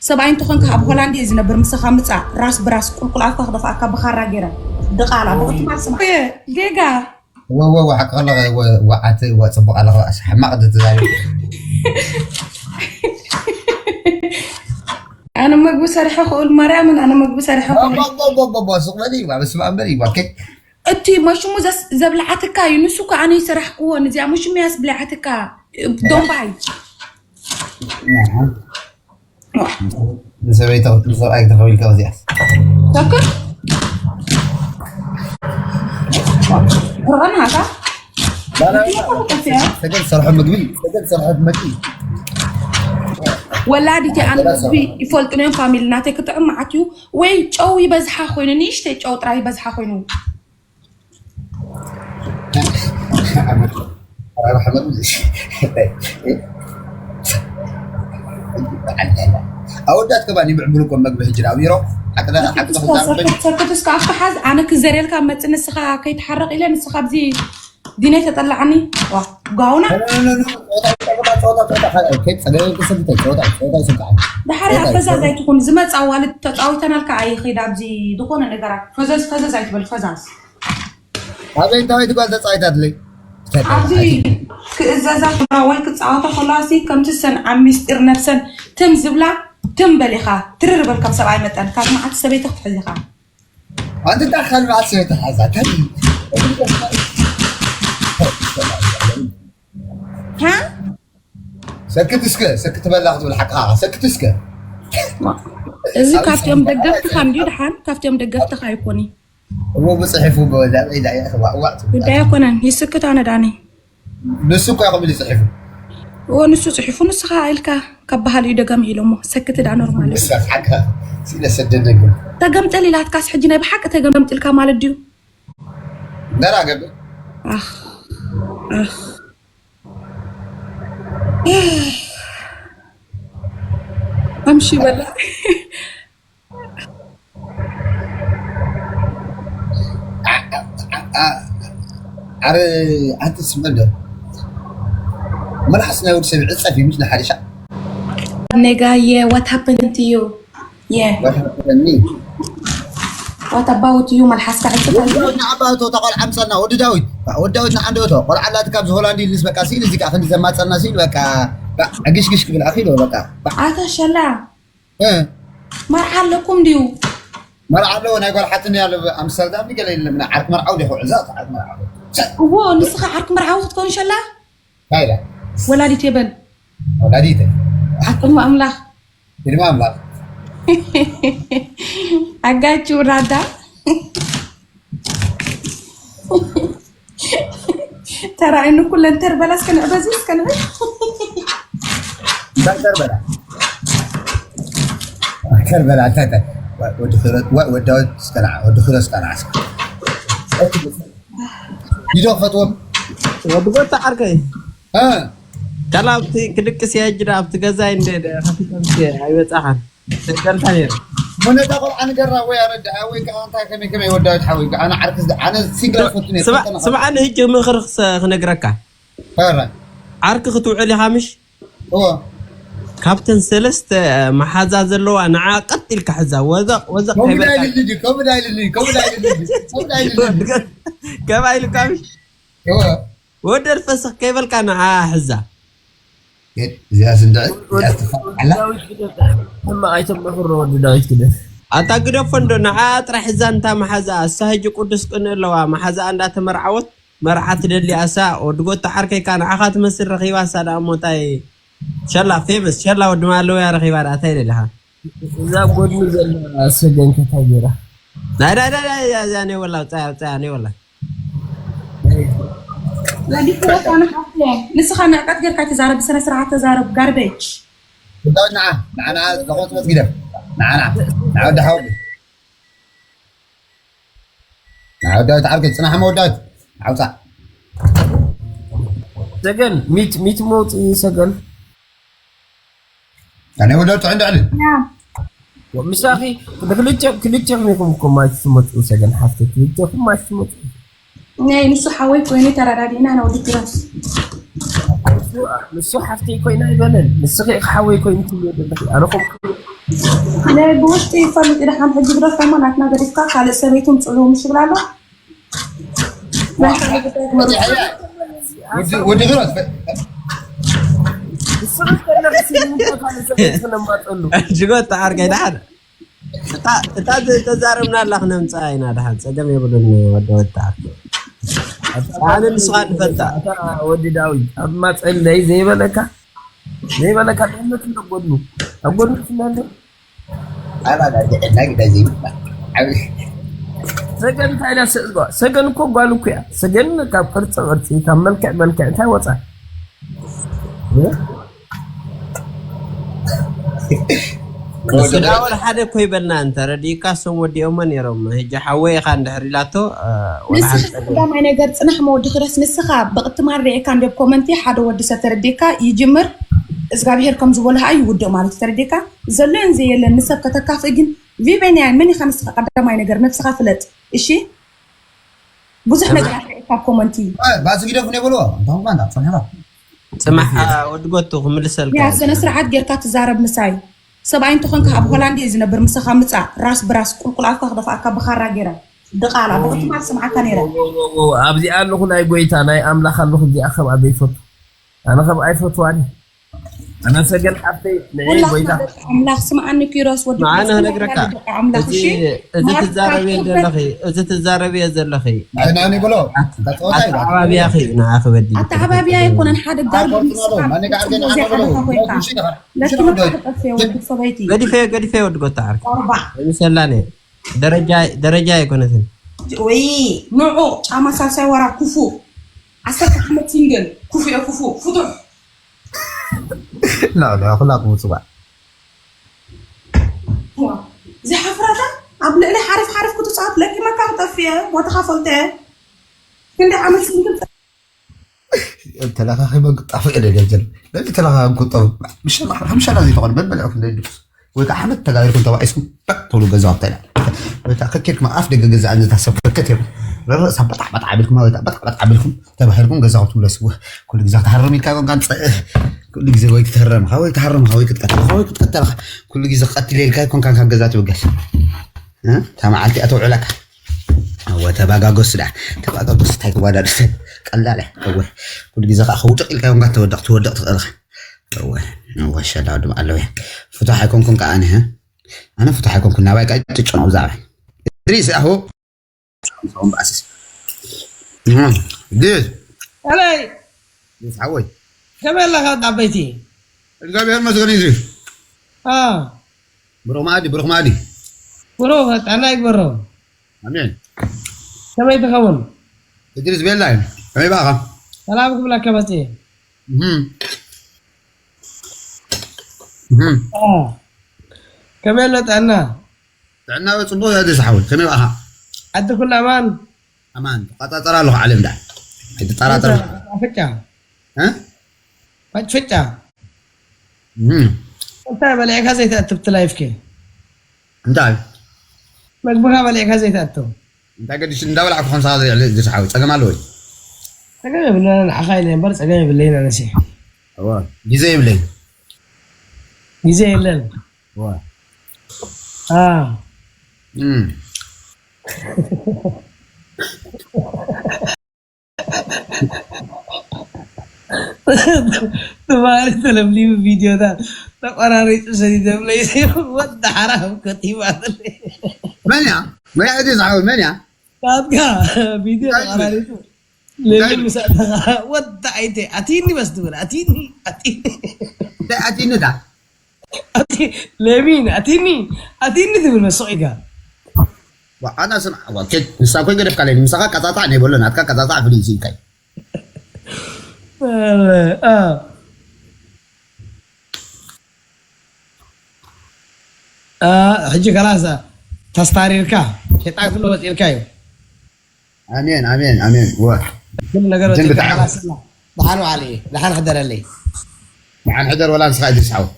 ሰብኣይ እንተኾንካ ኣብ ሆላንድ እየ ዝነብር፣ ምሳኻ ምጻእ፣ ራስ ብራስ ቁልቁል ኣፍካ ክደፍኣካ ብኻራ ገይረ። ድቓላ፣ ብቑልቁል ስማ። ጌጋ። ወ-፣ ወ-፣ ወ-፣ ሓቂ ከለኸ፣ ወ-፣ ወዓት፣ ወ-፣ ጽቡቕ ኣለኸ፣ ኣስ-፣ ሕማቕ ትዛረብ። ኣነ መግቢ ሰሪሐ ክኡል፣ ማርያምን፣ ኣነ መግቢ ሰሪሐ ክኡል። ቦ፣ ቦ፣ ቦ፣ ቦ፣ ሱቕ በሊ፣ ዋ፣ በስመ ኣብ በሊ፣ ዋ፣ ከ-፣ እቲ መሽሙ ዘስ-፣ ዘብልዓትካ እዩ፣ ንሱ እኮ ኣነ ይሰራሕክዎ፣ ንዚኣ መሽሙ እያ ስብልዓትካ፣ ዶምባይ። ኣሃ። ንሰበይታ ክትብል ሰብኣይ ክትረኽብ ኢልካ እዚኣስ። ትኽክል። ርቐና እታ። ላ፣ ላ፣ ላ፣ ላ። ሰገን ሰርሖ ምግቢ፣ ሰገን ሰርሖ ምግቢ። ወላዲተይ ኣነ ምግቢ ይፈልጡን እዮም፣ ፋሚሊ ናተይ ክጥዕም መዓት እዩ። ወይ ጨው ይበዝሓ ኮይኑ፣ ንእሽተይ ጨው ጥራይ ይበዝሓ ኮይኑ። ኣወዳት ከማን ይምዕብሉ እኮ መግቢ ሕጂ ናብ ቢሮ። ሓቅና፣ ሓቅና ክዛረብ ሰክት፣ ሰክት እስከ ኣፍካ ሓዝ፣ ኣነ ክዘርየልካ መጽእ፣ ንስኻ ከይትሓረቕ ኢለ፣ ንስኻ ኣብዚ ዲነይ ተጠላዕኒ። ዋ፣ ጋውና። ኖ፣ ኖ፣ ኖ፣ ኖ፣ ጸወታ፣ ጸወታ፣ ጸወታ፣ ጸወታ፣ ከይ-፣ ጸገም ክሰብት፣ ጸወታ፣ ጸወታ ይስምዓኒ። ድሓር ጸወታ፣ ፈዛዝ ጸወታ። ኣይትኹን፣ ዝመጽእ ኣዋልድ ተጻዊተናልካ ኣይኸይድ ኣብዚ ዝኾነ ነገራት። ፈዘዝ፣ ፈዘዝ ኣይትበል፣ ፈዛዝ። ኣበይ እንታይ ትጓል ተጻዊታትለይ? ኣብዚ ክእዘዛ ከላ ወይ ክጻወታ ከላሲ ከምቲ ሰን ኣብ ሚስጢር ነብሰን ትም ዝብላ ትም በሊኻ ትርር በል ካብ ሰብኣይ መጠን ካብ መዓት ሰበይቲ ክትሕዝ ኢኻ። ኣንቲ እንታይ ካልእ መዓት ሰበይቲ ሓዛ? እንታይ? ሃ? ሰክት እስከ፣ ሰክት በላ ክትብል ሓቅኻ፣ ሰክት እስከ። እዚ ኣብ ካብቶም ሰክት ደገፍትኻ እንድዩ፣ ደሓን ካብቶም ደገፍትኻ ኣይኮኒ። እዎ ብጽሒፉ በወላ፣ ኢላ እያ፣ እዋ፣ እዋ፣ ትብል። ጉዳይ ኣይኮነን፣ ይስክት ኣነ ዳኒ። ንሱ እኮ እዩ ከምኡ ኢሉ ጽሒፉ። እዎ፣ ንሱ ጽሒፉ፣ ንስኻ ኢልካ ካብ በሃል እዩ ደገም ኢሎሞ፣ ሰክት ዳ ኖርማል እዩ። ንሳ ሓቅኻ፣ ሲለ ሰደደ ግን። ተገምጥል ኢላትካስ፣ ሕጂ ናይ ብሓቂ ተገምጥልካ ማለት ድዩ? ደራ ገብር። ኣኽ፣ ኣኽ። ኣምሺ በላ። ዓ-፣ ዓ-፣ ዓ-፣ ዓረ-፣ ኣንቲ ስምዕ ዶ? መልሓስ ናይ ወዲ ሰብ ይዕጸፍ እዩ፣ ምስ ንሓደ ሻዕ። ነጋየ፣ what happened to you? Yeah. What happened to me? What about you? መልሓስካ ዕጽፍ ኣሎ? ወዲ ዳዊት ንዓባ እቶ፣ እታ ቆልዓ ኣምጻልና፣ ወዲ ዳዊት። ወዲ ዳዊት ንዓንዶ እቶ፣ ቆልዓ ኣላትካ ኣብዚ ሆላንድ ይልስ፣ በቃ፣ ሲል እዚ ከኣ ክንዲ ዘማጸልና ሲል፣ በቃ፣ በቃ፣ ዕግሽግሽ ክብል ኣኺሉ፣ በቃ። ኣታ ሸላ። እ። መርዓ ኣለኩም ድዩ? መርዓ ኣለዎ፣ ናይ ጓል ሓትኒ ኣሎ፣ ኣምስተርዳም ድዩ ገለ የለን፣ ዓርኪ መርዓዊ ዲኹ፣ ዕዛ፣ ዓርኪ መርዓዊ። እዎ፣ ንስኻ ዓርኪ መርዓዊ ክትከውን ሸላ? እንታይ ኢላ? ወላዲት የበል። ወላዲት። ዓርኪ ኣምላኽ። ቅድሚ ኣምላኽ። ኣጋችሁ ራዳ። ተራእየኒ ኩለን ተርበላ እስከ ንዕበዚ እስከ ንዕበ። እንታይ ተርበላ? ተርበላ፣ እንታይ፣ እንታይ? ወዲ ኪሮስ፣ ወ-፣ ወዲ ዳዊት እስከ ንዓ፣ ወዲ ኪሮስ እስከ ንዓ እስከ። ይዶ ፈትዎም። ወዲ ጎታ ዓርከይ። እ። ካላ ኣብቲ ክድቅስ እየ ሕጂ፣ ኣብቲ ገዛይ እንደ፣ እንደ ከፊተ ምስ ኣይበጻኻን። ተገልታ ነይሩ። ሞነታ ቆልዓ ንገራ ወይ ኣረዳ ወይ ከኣ እንታይ ከመይ ከመይ ወዳዊት ሓወይ፣ ኣነ ዓርኪ ዝደ-፣ ኣነ ሲንግል ኣይፈቱን እየ፣ ስማ-፣ ፈተና ስምዓኒ፣ ሕጂ ምኽሪ ክሰ-፣ ክነግረካ። ፈራ። ዓርኪ ክትውዕል ኢኻ ምሽ? እወ። ካብተን ሰለስተ መሓዛ ዘለዋ ንዓ ቀጥ ኢልካ ሕዛ። ወዘቕ፣ ወዘቕ ከምኡ ከይበልካ። ዳይልልጅ፣ ከምኡ ዳይልልጅ፣ ከምኡ ዳይልልጅ፣ ከምኡ ዳይልልጅ። ከምኣ ኢልካ ምሽ? እወ። ወደድ ፈሰኽ ከይበልካ ንዓ ሕዛ። እዚኣ ስንድዕ፣ እዚኣ ስትፋ-፣ ኣላ? ዳዊት ግደፍ፣ ሕማቕ ኣይተመኽሮ ወዲ ዳዊት ግደፍ። ኣታ ግደፎ እንዶ፣ ንዓ ጥራሕ ሕዛ እንታ መሓዛ፣ እሳ ሕጂ ቅዱስ ቅንኢ ኣለዋ፣ መሓዛ እንዳተመርዓወት መርዓ ትደሊ፣ ኣሳ ወዲ ጎታ ዓርከይካ ንዓኻ ትመስል ረኺባ፣ እሳ ደኣ እሞ እንታይ፣ ሸላ ፌመስ፣ ሸላ ወዲ ማለውያ ረኺባ ደኣ እንታይ ደሊኻ? እዛ ጎድኑ ዘላ ሰገን ከታይ ገይራ? ናይ፣ ናይ፣ ናይ፣ ናይ፣ እዛ፣ እዛ ናይ ወላ፣ ውጻያ፣ ውጻያ፣ ናይ ወላ። ወዲ ኪሮስ፣ ኣነ ሓፍቲ እየ። ንስኻ ንዕቀት ጌርካ ኣይትዛረብ፣ ብስነ ስርዓት ተዛረብ። ጋርቤጅ። ወዳዊት ንዓ፣ ንዓ፣ ንዓ፣ ዘኾት መት ግደፍ። ንዓ፣ ንዓ። ንዓ፣ ወዲ ሓወይ። ንዓ፣ ወዳዊት ዓርከይ፣ ጽናሕ፣ እሞ ወዳዊት። ንዓ፣ ውጻእ። ሰገን፣ ሚት፣ ሚት መውጽኢ ሰገን። ኣነ ወደ ጥዕንዳ ኣለ። ያ። ምሳኺ ክልተ፣ ክልተኹም ኢኹም እኮ ማች ትመጽኡ፣ ሰገን ሓፍቲ፣ ክልተኹም ማች ትመጽኡ። ናይ ንሱ ሓወይ ኮይኑ ተረዳዲእና፣ ንወዲ ኪሮስ። ንሱ፣ ንሱ ሓፍተይ ኮይና ይበለል፣ ንስኺ ኢኺ ሓወይ ኮይኑ ትብልዮ ዘለኺ። ኣነ ኸም ናይ ብውሽጢ ይፈልጥ። ደሓን ሕጂ ግደፎሞ፣ ናትና ገዲፍካ ካልእ ሰበይቱ ምጽሉ ምሽ ይብላ ኣሎ። ናይ ካልእ ጉዳይ ግበሩ። ወዲ ወዲ ግራት እሱ ከለር ሲሚንቶ ካልእ ሰበይቱ ነማጠሉ። ጅጎት ተዓርከይ ደሓን እታ እታ ተዛረብና ኣላ ክነምፅኣ ኢና። ደሓን ፀገም የብሉን። ወዲ ወዲ ተዓርከይ ኣነ ንስኻ ንፈልጣ። ኣታ ወዲ ዳዊት ኣብ ማፀለይ ዘይበለካ ዘይበለካ ጥዕነት እንደ ጎድኑ ኣብ ጎድኑ ስናለ ኣባዳ ግዕላ ግዳ ዘይምባ ዓብሽ ሰገን እንታይ ኢላ ስእዝጓ ሰገን እኮ ጓል እኮ እያ። ሰገን ካብ ቅርፂ ቅርፂ ካብ መልክዕ መልክዕ እንታይ ወፃ ስጋ ወላ ሓደ እኮ ይበልና እንተ ረዲእካ እሶም ወዲኦሞ ነይሮም። ሕጂ ሓወይ ኢኻ እንድሕር ኢላቶ ወላ ንስኻ ቀዳማይ ነገር ፅናሕ መወዲ ክረስ ንስኻ ብቕትማር ርኤካ እንደ ኮመንቲ ሓደ ወዲ ሰብ ተረዲእካ ይጅምር እግዚኣብሔር ከም ዝበሎ ኸዓ ይውድእ ማለት እዩ። ተረዲእካ ዘሎ ን ዘየለን ንሰብ ከተካፍእ ግን ቪበይንያ መን ኢኻ ንስኻ ቀዳማይ ነገር ነብስኻ ፍለጥ እሺ። ብዙሕ ነገራት ርኤካ ኮመንቲ ባዚ ግደፉ ነበልዎ እንተኹም ባንዳ ፅንሕባ ፅማሕ ወዲ ጎቱ ክምልሰልካ ያ ስነ ስርዓት ጌርካ ትዛረብ ምሳይ ሰብኣይ እንተኾንካ ኣብ ሆላንድ እየ ዝነብር ምሳኻ ምፃእ ራስ ብራስ ቁልቁላትካ ክደፋእካ ብኻራ ጌረ ድቓላ ብቕትማር ስምዓካ ነይረ ኣብዚ ኣለኹ ናይ ጎይታ ናይ ኣምላኽ ኣለኹ እዚኣ ከም ኣበይ ፈቱ ኣነ ከም ኣይፈትዋን ኣነ ሰገን ሓፍተይ ንዒ ጎይታ ኣምላኽ ስምዓኒ ኪሮስ ወዲ ንዓነ ክነግረካ ኣምላኽ እዚ እሺ እዚ ትዛረብዮ ዘለኺ እዚ ትዛረብዮ ዘለኺ ናኒ ብሎ ተፀወታ እዩ ኣተዓባብያኺ ንዓኺ በዲ ኣተዓባብያ ኣይኮነን ሓደ ጋር ኣቆርጥናሎ መነጋዕርገን ኣናበሎ ለኪ መካ ተጠፍየ ወዲ ሰበይቲ ገዲፈ ገዲፈ ወዲ ጎታ ዓርኪ ቆርባ ምሰላኒ ደረጃ ደረጃ ኣይኮነትን ወይ ንዑ ጫማ ሳልሳይ ወራ ክፉ ዓሰርተ ዓመት ሲንግል ክፉ እየ ክፉ ፍቱሕ ኩላኩም ምፅዋዕ ዝሓፍራታ ኣብ ልዕሊ ሓርፍ ሓርፍ ክትፃወት ለኪመካ ክጠፍየ ቦታኻ ፈልጠ ክንደይ ዓመት ሲንግል ተለኻኺበ ክጣፍእ ደገ ዘል በዚ ተለኻኺብኩም ጠፍ ምሸላ ሓምሸላ ዘይተኾነ በበልዕኩም ደድስ ወይ ከዓ ሓመድ ተጋቢርኩም ተባዒስኩም ባዕ ተብሉ ገዛውታ ኢላ ወይ ከዓ ከኬድኩም ኣፍ ደገ ገዛ እንዝታሰብ ከከት እዮም ረሳብ በጣሕ በጣሕ ኣቢልኩም ወይ ከዓ በጣሕ በጣሕ ኣቢልኩም ተባሂልኩም ገዛኹም ትምለስዎ ኩሉ ግዜ ክትሃርም ኢልካ ዮን ካን ኩሉ ግዜ ወይ ክትህረምኻ ወይ ትሃርምኻ ወይ ክትቀተልኻ ወይ ክትቀተልኻ ኩሉ ግዜ ቀትል ኢልካ ይኮንካ ካብ ገዛ ትብገስ እታ መዓልቲ እያ ተውዕለካ እወ ተባጋጎስ ዳ ተባጋጎስ እንታይ ክዋዳድ ቀላል እያ እወ ኩሉ ግዜ ከዓ ከውድቕ ኢልካ ዮንካ ተወድቕ ትወድቕ ትኽእል ኢኻ እወ እወ ሸላ ወድም ኣለዉ እያ ፍቱሕ ኣይኮንኩን ከዓ ኣነ ኣነ ፍቱሕ ኣይኮንኩን ናባይ ከዓ ጭጭኖ ብዛዕባ እድሪስ ኣሁ ሶም ባስስ ድስ ከመይ ድስ ሓወይ ከመይ ኣለኻ ወዲ ዓበይቲ እግዚኣብሔር መስገን እዩ አ ብሩኽ መኣዲ ብሩኽ መኣዲ ብሩኽ ጥዕና ይግበሮ ኣሜን ከመይ ትኸውን እድሪስ ቤላ እዩ ከመይ ባኻ ሰላም ክብለካ መፅእ እህም። እህም። አ ከመይ ኣሎ ጥዕና ጥዕና ጽቡቅ እያ ድስ ሓወይ ከመይ ባኻ ዓዲ ኩሉ ኣማን ኣማን ትቆጻጸር ኣለኹ ዓለም ዳ ኣይትጠራጠር ፍጫ እ? ፈጭፍጫ እም። እንታይ በሊዕካ ዘይትኣትብ ትላይፍኪ እንታይ መግብኻ በሊዕካ ዘይትኣትብ እንታይ ገዲሽ እንዳበላዕኩ ከምሳ ዘይዕለ ድስ ሓወይ ጸገም ኣለወይ ጸገም የብለና ንዓኻ ኢለ እምበር ጸገም የብለይን ኣነሲ እወ ግዜ ይብለይ ግዜ የለን እወ አ እም። ትማሊ ተለምሊሙ ቪድዮታት ተቆራሪፁ ሰዲደ ብለይ ወዲ ሓራም ከቲባትለይ መን እያ መን እያ እቲ ዝሓወይ መን እያ ናትካ ቪድዮ ተቆራሪፁ ለሚን ምስ ኣተኻ ወዲ ኣይተ ኣቲኒ በስ ትብል ኣቲኒ ኣቲኒ እንታይ ኣቲንታ ኣቲ ለሚን ኣቲኒ ኣቲኒ ትብል መስቕ ኢልካ ኣና ስም ንሳ ኮይ ገደፍካ ለይ ምሳኻ ቀጻጻዕ ናይ በሎ ናትካ ቀጻጻዕ ፍልይ ኢልካ አ አ ሕጂ ከላስ ተስታሪርካ ሸጣን ክሎ ወፂልካ እዩ ኣሜን ኣሜን ኣሜን ወ ግን ነገር ግን ወፂልካ ብጣዕሚ- ከላስ ደሓን ዋዕሊ ደሓን ሕደረለይ መዓን ሕደር ወላ ንስኻ ኢድሪስ ሓወይ